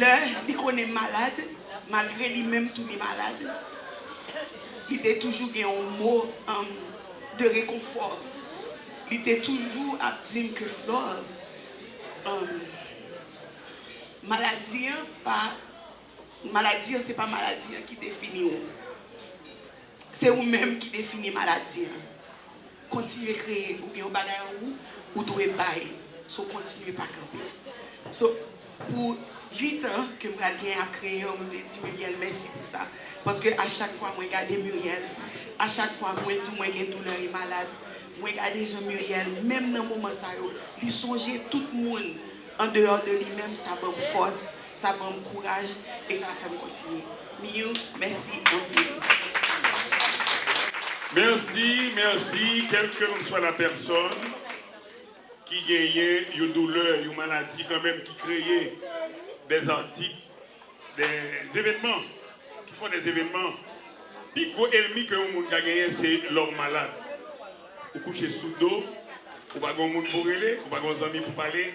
Lè li konnen m malad, malgre li menm tou li malad, li te toujou gen yon mo, um, de rekonfò. Li te toujou ap di m ke Flore, um, maladi an pa, maladi an se pa maladi an ki defini w. Se ou menm ki defini maladi an. Kontinye kreye. Ou gen yon bagay an ou, ou dwe bay. So, kontinye pa kanpe. So, pou uit an ke m pral gen ap kreye yo, mwen vle di Muriel mèsi pou sa. Paske a chak fwa mwen gade Muriel, a chak fwa mwen tou mwen gen doulè e malad, mwen gade jan Muriel, menm nan moman sa yo, li sonje tout moun andeyò de li menm, sa ban m fòs, sa ban m kouraj, e sa fè m kontinye. Miou, mèsi anpil. Mèsi, mèsi, kèlkeswa la pèsòn ki genyen yon doulè, yon maladi kanmenm ki kreye dè zatik, dè evènman, ki fè dè evènman. Pi gwo ènmi ke yon moun ka genyen, se lè w malad. Ou kouche sou do, ou pa gen yon moun pou rele, ou pa gen yon zanmi pou pale.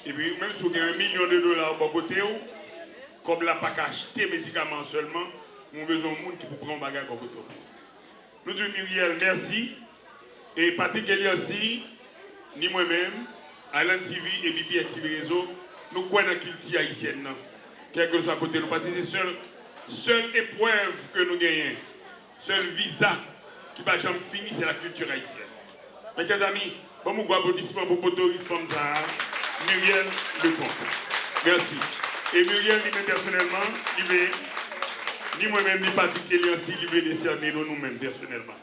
Epi, menm si w gen yon milyon de dola bò kote w, kòb la pa ka achte medikaman an sèlman, men w bezwen yon moun ki pou pran yon bagay bò kote w. Nou di Muriel mèsi. E Patrick Eliancy, ni mwen menm, Island T V e B P X T V Rezo, nou kwè nan kilti ayisyèn nan. Kèlkeswa kote nou pase, se sèl, sèl eprèv ke nou genyen, sèl viza ki pa janm fini, se la culture haïtienne. Mes chers amis, ban m yon gwo aplodisman pou potorik fanm sa a, Muriel Lecomte. Mèsi. E Muriel, li menm pèsonèlman, li vle, ni mwen menm, ni Patrick Eliancy, li vle desène nou, nou menm pèsonèlman.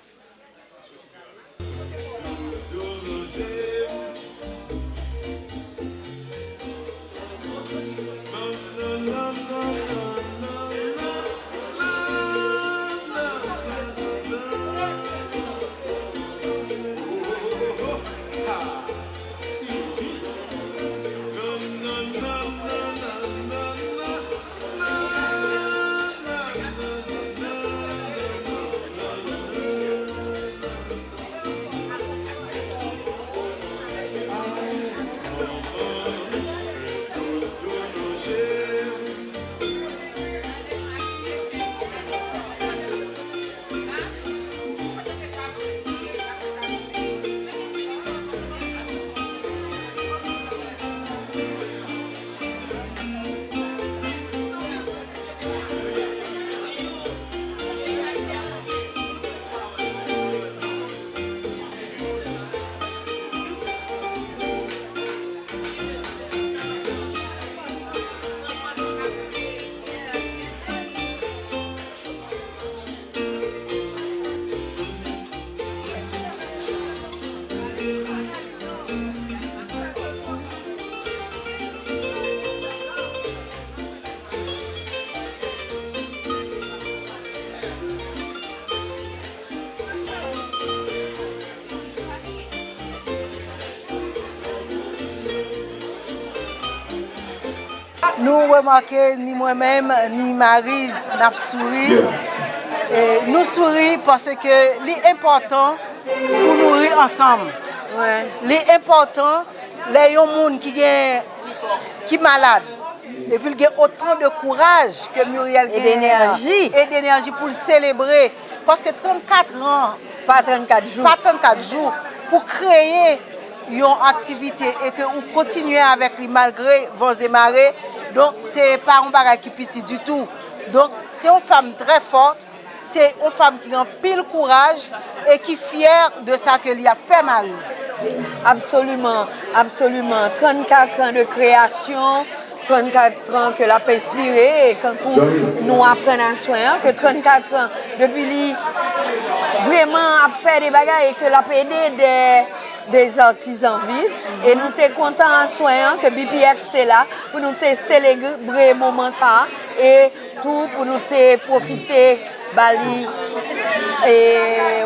Nou remake, ni mwen menm, ni Maryse, n ap souri. E nou souri paske li enpòtan pou nou ri ansanm. Li enpòtan lè yon moun ki gen, ki malad, epi l gen otan de kouraj ke Muriel genyen an, e denèji pou l selebre, paske trannkat an, pa trannkat jou, pa trannkat jou, pou kreye yon aktivite e ke ou kontinye avèk li malgre van e mare, donk, se pa yon bagay ki piti ditou. Donk, se yon fanm trè fòt, se yon fanm ki gen anpil kouraj e ki fyè de sa ke li ap fè, Maryse. Absoliman, absoliman. Trannkat an de kreyasyon, trannkat an ke l ap enspire, e kankou nou aprann aswè an, ke trannkat an, depi li vrèman ap fè de bagay e ke l ap ede de, de artisans viv. E nou te kontan aswè an ke B P X te la pou nou te selebre moman sa a e tou pou nou te pwofite ba li, e,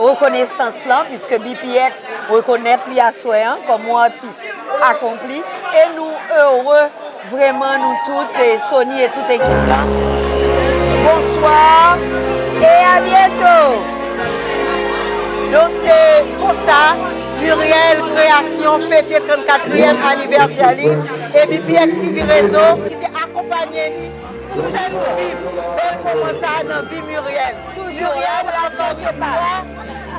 rekonesans lan, piske B P X rekonèt li aswè an kòm yon atis akonpli. E nou ere vrèman, nou tout, e, Sony e tout ekip la. Bonsoir et à bientôt. Donk, se konsa Muriel Création fete trannkatriyèm anivèsè li e B P X T V Rezo ki te akonpanye li. Pou fè nou viv bèl moman sa a nan vi Muriel. Toujou, Muriel, la change pas.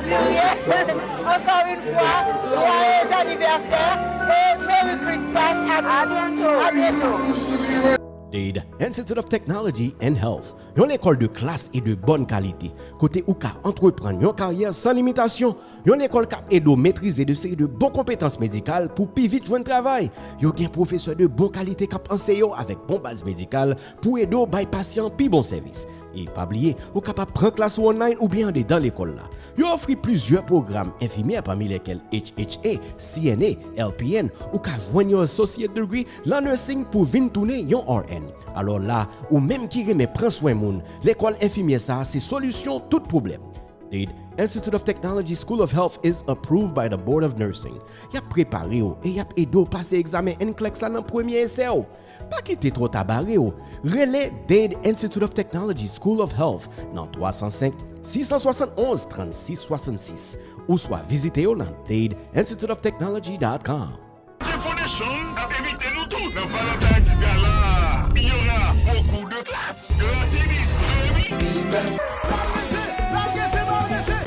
Muriel, encore une fois, joyeux anniversaire et Merry Christmas à tous. À bientôt. À bientôt. Dade Institute of Technology and Health, yon lekòl de klas e de bòn kalite, kote ou ka antreprann yon karyè san limitasyon. Yon lekòl k ap ede w metrize de seri de bon konpetans medikal pou pi vit jwenn travay. Yo gen pwofesè de bon kalite k ap anseye w avèk bon baz medikal pou ede w bay pasyan pi bon sèvis. E pa bliye, ou kapab pran klas ou online oubyen andedan lekòl la. Yo ofri plizyè pwogram enfimyè, pami lèkèl H H A, C N A, L P N. Ou ka jwenn yon associate degree lan nursing pou vin tounen yon R N. Alò la, ou menm ki renmen pran swen moun, lekòl enfimyè sa a se solisyon tout pwoblèm. Dade Institute of Technology School of Health is approved by the Board of Nursing. Y ap prepare w e y ap ede w pase egzamen NCLEX la nan premye esè w. Pa kite twò ta bare w. Rele Dade Institute of Technology School of Health nan twa san senk, sis san swasann onz, trannsis swasann sis, ouswa vizite yo nan dade institute of technology dot com. J Foundation ap envite nou tou nan Valentine's Gala. Il y aura beaucoup de classe, de la série, de la vie.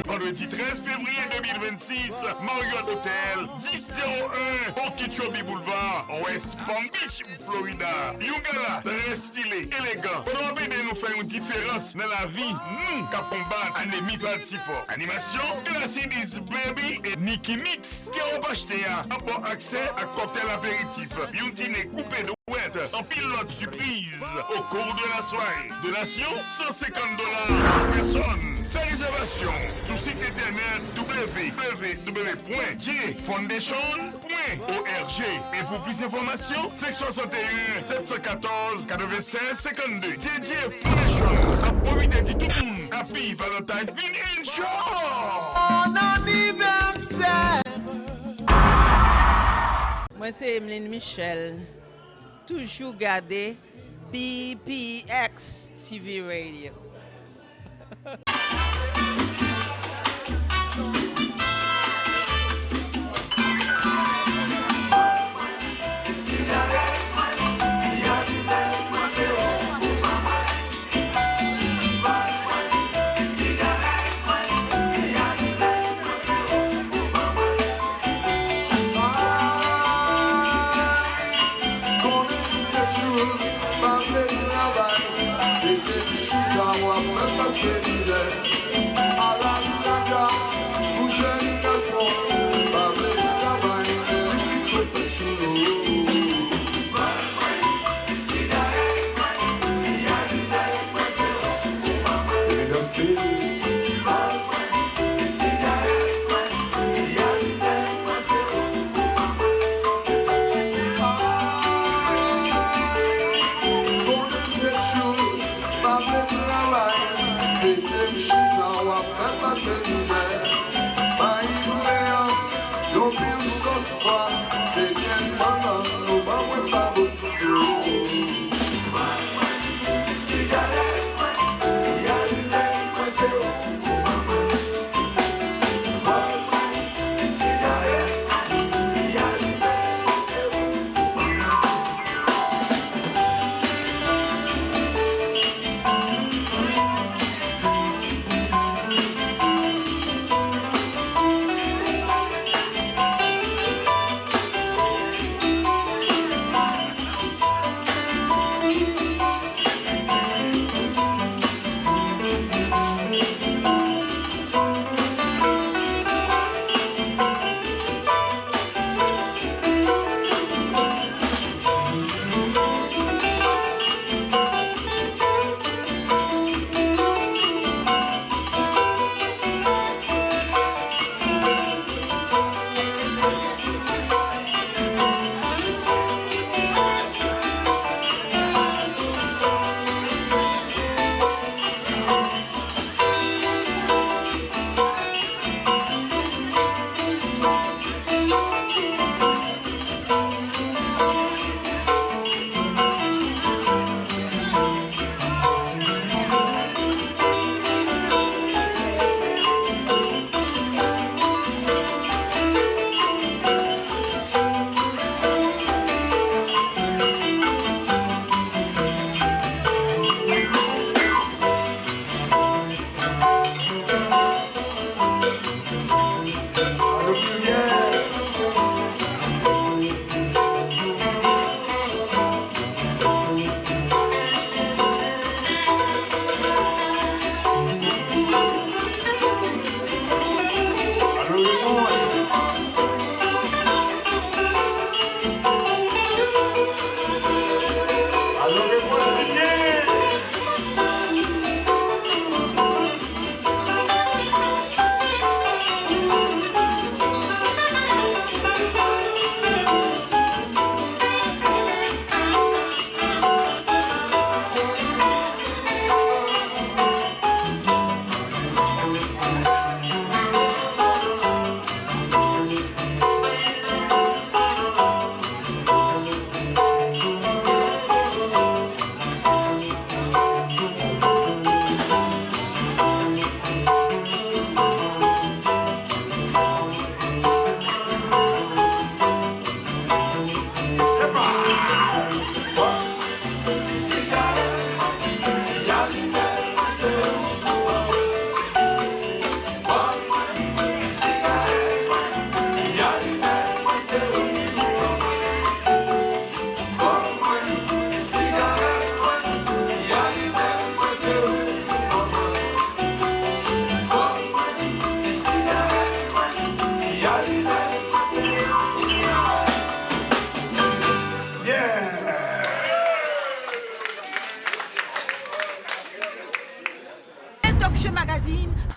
Vandredi Madi trèz fevriye de mil vennsis, Marriott Hotel, dis zewo en Okeechobee Boulevard, West Palm Beach, Florida. Yon gala trè stile, elegan, pandan w ap ede nou fè yon diferans nan lavi nou k ap konbat anemi falsifò. Animasyon, Gracilis Baby e Nicky Mix. Kè w ap achte a ap ba w aksè ak kòktèl aperitif, yon dine koupe dwèt, anpil lòt sipriz au cours de la soirée. Donasyon, san senkant dola pa pèsòn. Fè rezèvasyon sou sit entènèt w w w pwen j foundation pwen org. E pou plis enfòmasyon, senk swasanteyen, sèt san katòz, katrevennsèz senkannde. J J Foundation ap pwofite di tout moun Happy Valentine's, vin enjoy! Bon anivèsè! Mwen se Emeline Michel. Toujou gade B P X T V Radio. Konnen se tchoul, pa vle travay, mete m chita, w ap fè m pase mizè. Ala kaka pou jèn gason, pa vle travay, men li pito fè tchoul. Vini danse. Konnen se tchoul, pa vle travay, mete m chita.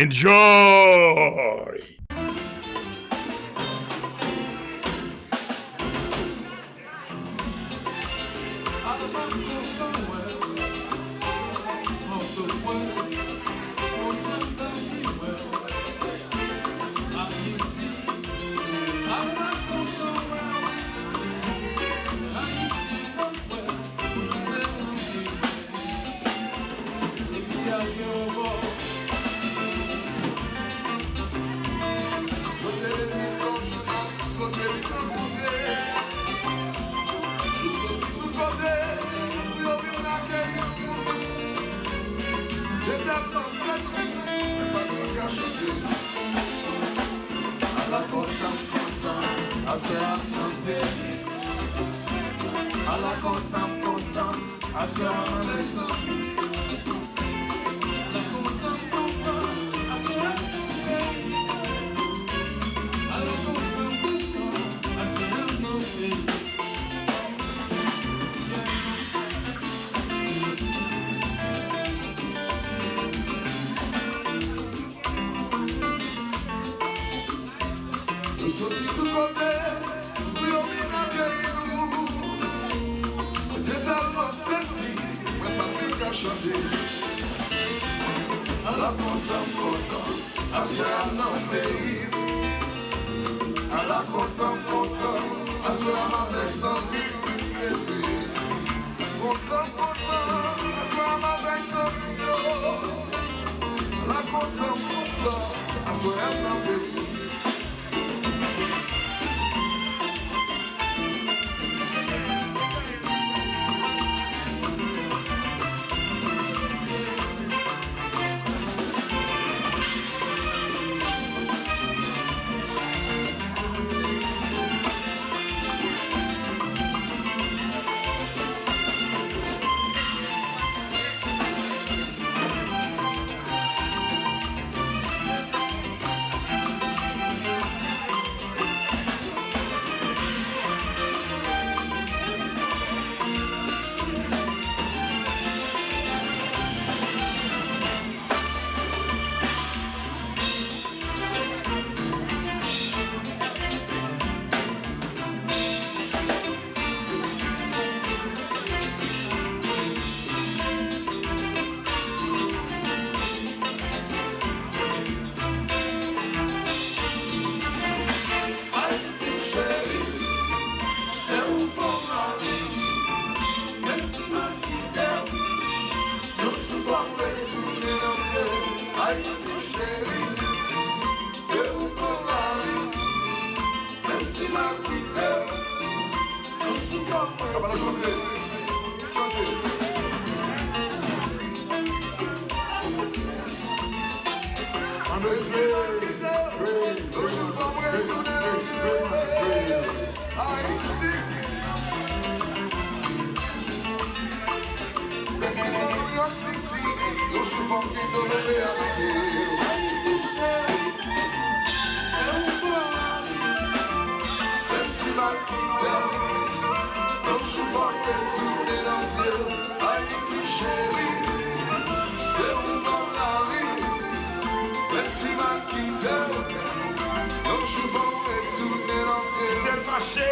Enjoy! Ala kontan, kontan, aswè a nan peyi. Ala kontan, kontan, aswè a nan peyi. Nou soti tout kote pou yo vin akeyi nou. Mwen te tèlman sezi, mwen pa t menm ka chante. Ala kontan m kontan, aswè a m nan peyi m. Ala kontan m kontan, aswè a m avèk zanmi m, wi, se vre. Kontan m kontan, aswè a m avèk zanmi m yo. Ala kontan m kontan, aswè a m nan peyi m. Ayiti cheri, se ou bon mari. Menm si m ap kite w, yon jou fò m retounen nan men w. Ayiti cheri, se ou bon mari. Menm si m ap kite w, yon jou fò m retounen. Chante, chante. Menm si m ap kite w, yon jou fò m retounen nan men w. Ayiti. Menm si m nan New York City, yon jou fò m vin domine avèk ou. Ayiti cheri, se ou bon mari. Menm si m ap kite w, yon jou fò m retounen nan men w. Ayiti cheri, se ou ban m lavi. Menm si m ap kite w, yon jou fò m retounen nan men w. Kite l mache.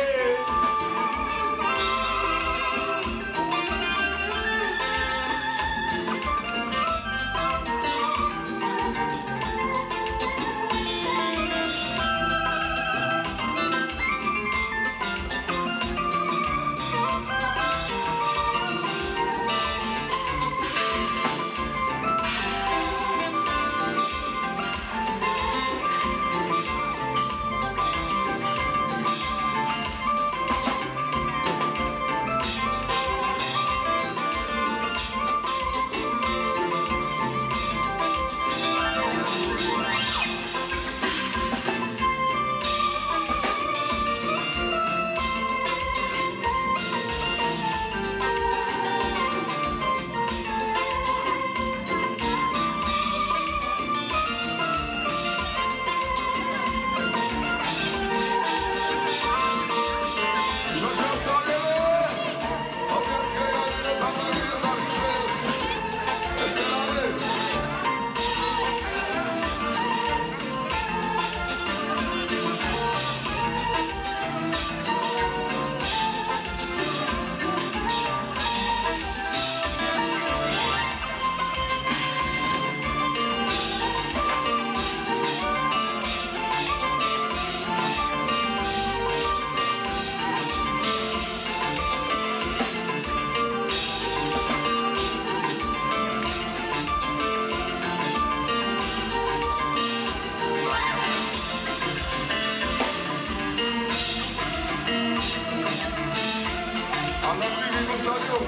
Alan T V, nou salye w.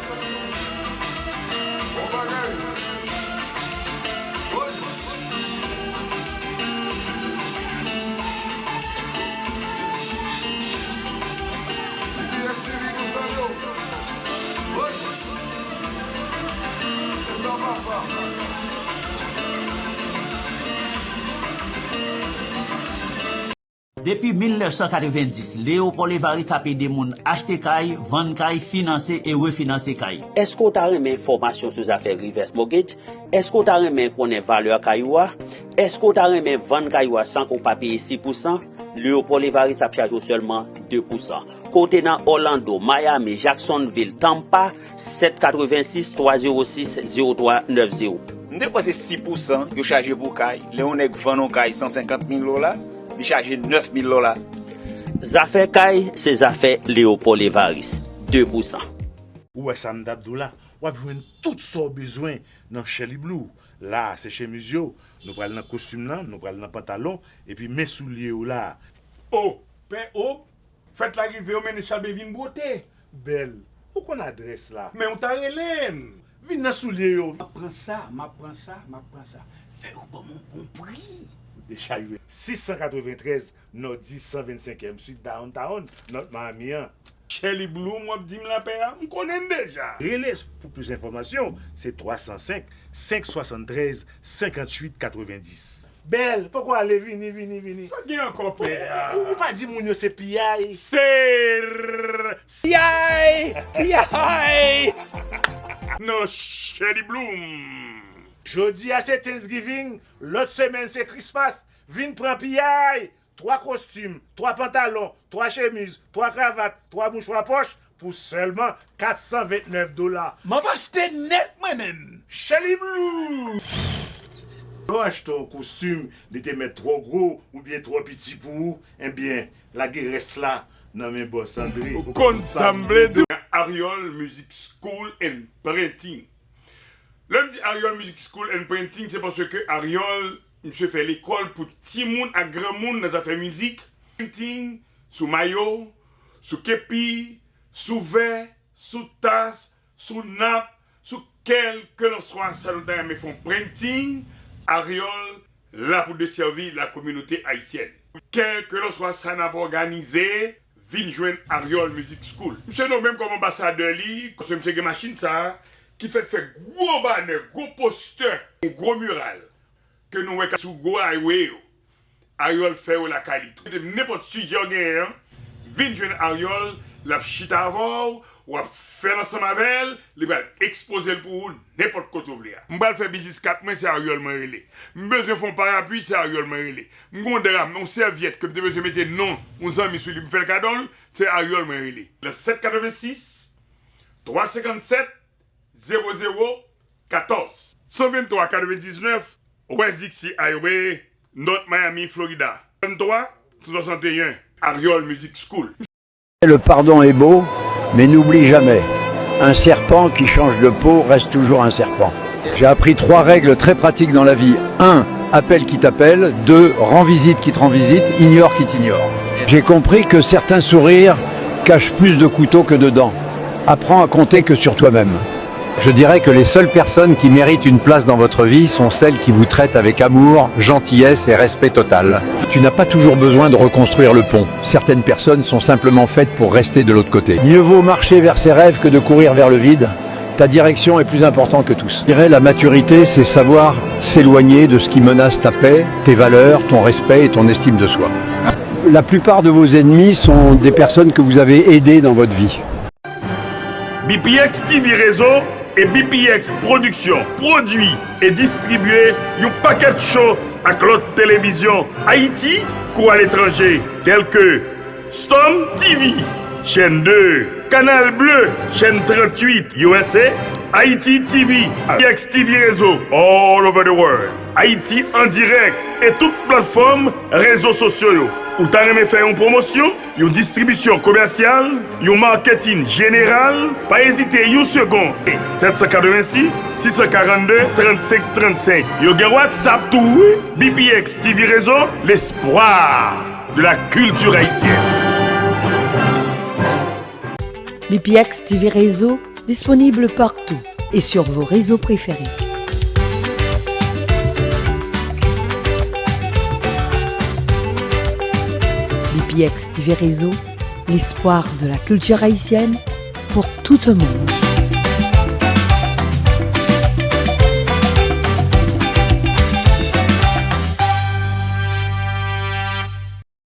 Bon bagay. Woy. B P X T V, nou salye w. Woy. E sa, papa. Depi mil nèf san katrevenndis, Léopold Évariste ap ede moun achte kay, vann kay, finanse e refinanse kay. Èske w ta renmen enfòmasyon sou zafè reverse mortgage? Èske w ta renmen konnen valè kay ou a? Èske w ta renmen vann kay ou a san ke w pa peye sis pousan? Léopold Évariste ap chaje w sèlman de pousan. Kote nan Orlando, Miami, Jacksonville, Tampa, sèt katrevensis, twa zewo sis, zewo twa nèf zewo. M te kwè se sis pousan yo chaje pou kay. Lè yon nèg vann yon kay san senkant mil dola, li chaje nèf mil dola. Zafè kay, se zafè Léopold Évariste, de pousan. Ou wè sa m t ap di w la, w ap jwenn tout sa w bezwen nan Shelly Blue. La a, se chemiz yo, nou pral nan kostim lan, nou pral nan pantalon, epi men soulye yo la a. O, pè, o, fèt la rive, yo mennen Chalbe vin bwote. Bèl, ou konn adrès la. Men w ta rele m. Vin nan soulye yo. M ap pran sa, m ap pran sa, m ap pran sa. Fè yo ban m yon bon pri. Deja rive sis san katreventrèz Northeast san vennsenkyèm Street Downtown, North Miami an. Shelly Bloom, w ap di m lapè a? M konnen l deja. Rele pou plis enfòmasyon, se twa san senk, senk swasann trèz, senkannwit katrevenndis. Bèl, poko ale, vini, vini, vini. Sa gen ankò, pè a? Ou, ou pa di moun yo se piyay? Se r-, piyay, piyay. Non, Shelly Bloom. Jodi a se Thanksgiving, lòt semèn se Christmas. Vin pran piyay! Twa kostim, twa pantalon, twa chemiz, twa kravat, twa mouchwa pòch pou sèlman kat san vennèf dola. M ap achte nèt mwen menm. Shelly Blue! Lè w achte yon kostim, li te mèt twò gwo oubyen twò piti pou ou, ebyen, lage rès la nan men bòs Andre. Ou konn sa m vle di w. Ariol Music School and Printing. Lè m di Ariol Music School and Printing, se paske Ariol, misye fè lekòl pou timoun ak granmoun nan zafè mizik. Printing, sou mayo, sou kepi, sou vè, sou tas, sou nap, sou kèlkelanswa sa nou ta renmen fè yon printing, Ariol la pou desèvi la kominote ayisyèn. Kèlkelanswa sa n ap òganize, vin jwenn Ariol Music School. Misye nonmen m kòm anbasadè li, paske misye gen machin sa a, ki fèk fè gwo banè, gwo postè, yon gwo miral, ke nou wè sou gwo highway yo. Ariol fè yo lakay li tou. Nenpòt sijè w genyen an, vin jwenn Ariol, l ap chita avè w, w ap fè l ansanm avè l, li pral ekspoze l pou ou nenpòt kote w vle a. M pral fè biznis kat mwen, se Ariol mwen rele. M bezwen fè yon parapli, se Ariol mwen rele. M gen yon dra, yon sèvyèt ke m te bezwen mete non yon zanmi sou li, m fè l kado l, se Ariol mwen rele. Nan sèt katrevensis, twa senkannsèt, zewo zewo katòz. San venntwa katrevendiznèf West Dixie Highway, North Miami, Florida. Trannntwa san swasanteyen, Ariol Music School. Le pardon est beau, mais n'oublie jamais, un serpent qui change de peau reste toujours un serpent. J'ai appris trois règles très pratiques dans la vie. Un, appelle qui t'appelle. Deux, rends visite qui te rend visite, ignore qui t'ignore. J'ai compris que certains sourires cachent plus de couteaux que de dents. Apprends à compter que sur toi-même. Je dirais que les seules personnes qui méritent une place dans votre vie sont celles qui vous traitent avec amour, gentillesse et respect total. Tu n'as pas toujours besoin de reconstruire le pont. Certaines personnes sont simplement faites pour rester de l'autre côté. Mieux vaut marcher vers ses rêves que de courir vers le vide. Ta direction est plus importante que tous. Je dirais, la maturité, c'est savoir s'éloigner de ce qui menace ta paix, tes valeurs, ton respect et ton estime de soi. La plupart de vos ennemis sont des personnes que vous avez aidées dans votre vie. B P X T V Réseau e B P X Production pwodui e distribye yon pakèt show ak lòt televizyon Ayiti kou aletranje, tèlke Storm T V, chèn de, Canal Bleu, chèn tranntuit, U S A, Haiti T V, B P X T V Réseau, all over the world, Ayiti an dirèk, e tout platfòm rezo sosyo yo. Ou ta renmen fè yon pwomosyon, yon distribisyon komèsyal, yon maketin jeneral? Pa ezite yon segonn. Sèt san katrevensis, sis san karannde, trannsenk trannsenk. Yo gen WhatsApp tou, wi. B P X T V Réseau, l'espoir de la culture haïtienne. B P X T V Réseau, disponible partout et sur vos réseaux préférés. B P X T V Réseau, l'espoir de la culture haïtienne pour tout un monde.